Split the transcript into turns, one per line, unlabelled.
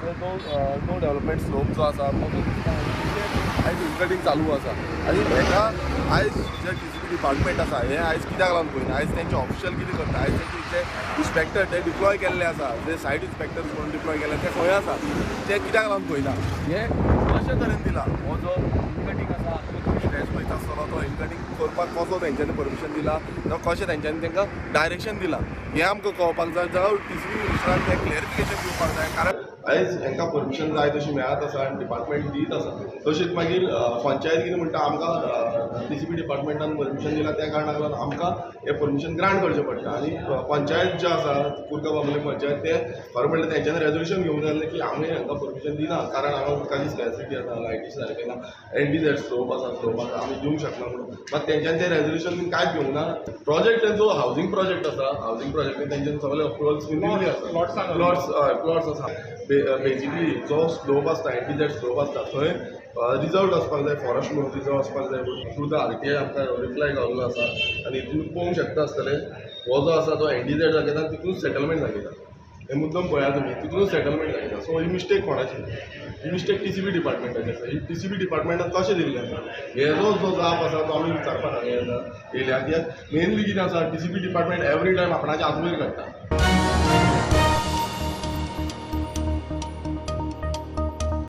तो no development slope जो आसा तो आयज हिल कटींग चालू आसा. आनी हेका आयज जे टीसीबी डिपार्टमेंट आसा हे आयज कित्याक लागून पळयना? आयज तेंचे ऑफिशियल कितें करता? आयज तेंचे जे इन्स्पेक्टर ते डिप्लॉय केल्ले आसा, जे सायट इन्स्पेक्टर म्हणून डिप्लॉय केल्ले ते खंय आसा, ते कित्याक लागून पळयना? हे कशे तरेन दिला हो जो हिल कटींग आसा, तो स्ट्रेस वयता आसतलो तो हिल कटींग करपाक कसो तेंच्यांनी परमिशन दिला जावं कशें तेंच्यांनी तांकां डायरेक्शन दिलां हें आमकां कळपाक जाय. जावं टीसीबी मिनिस्टरान तें क्लॅरिफिकेशन दिवपाक जाय, कारण आयज हांकां परमिशन जाय तशी मेळत आसा आनी डिपार्टमेंट दीत आसा. तशेंच मागीर पंचायत कितें म्हणटा, आमकां टीसीबी डिपार्टमेंटान परमिशन दिलां त्या कारणाक लागून आमकां हें परमिशन ग्रांट करचें पडटा. आनी पंचायत जे आसा कुर्का बांबोळे पंचायत ते खरें म्हणल्यार तेंच्यांनी रेजोल्युशन घेवंक जाय आसलें की आमी हांकां परमिशन दिना, कारण हांगा उदकाची स्कॅसिटी आसा, लायटी सारकें ना, एनडीझेड स्लोप आसा, स्लोपाक आमी दिवंक शकना म्हणून. मात तेंच्यांनी तें रेजोल्युशन बीन कांयच घेवंक ना. प्रोजेक्ट तेंचो हावजींग प्रोजेक्ट आसा, हावजींग प्रोजेक्ट तेंच्यांनी सगळे अप्रुवल्स बीन दिल्ली आसा, प्लॉट्स हय प्लॉट्स आसा. बेजिकली जो स्लोप आसता एनडीझेड स्लोप आसता थंय रिजर्व आसपाक जाय, फॉरेस्ट म्हणून रिजर्व आसपाक जाय. थ्रू the RTI आमकां रिप्लाय गावल्लो आसा आनी तुमी पळोवंक शकता आसतले हो जो आसा तो एनडीझेड दाखयता, तितून सेटलमेंट दाखयता. हे मुद्दम पळया तुमी, तितूनच सेटलमेंट दाखयता. सो ही मिस्टेक कोणाची? ही मिस्टेक टीसीबी डिपार्टमेंटाची आसा. ही टीसीबी डिपार्टमेंटान कशें दिल्लें आसा हेजो जो जाप आसा तो आमी विचारपाक हांगा येयल्या. कित्याक मेनली कितें आसा, टीसीबी डिपार्टमेंट एवरी टायम आपणाचे आजवेर काडटा.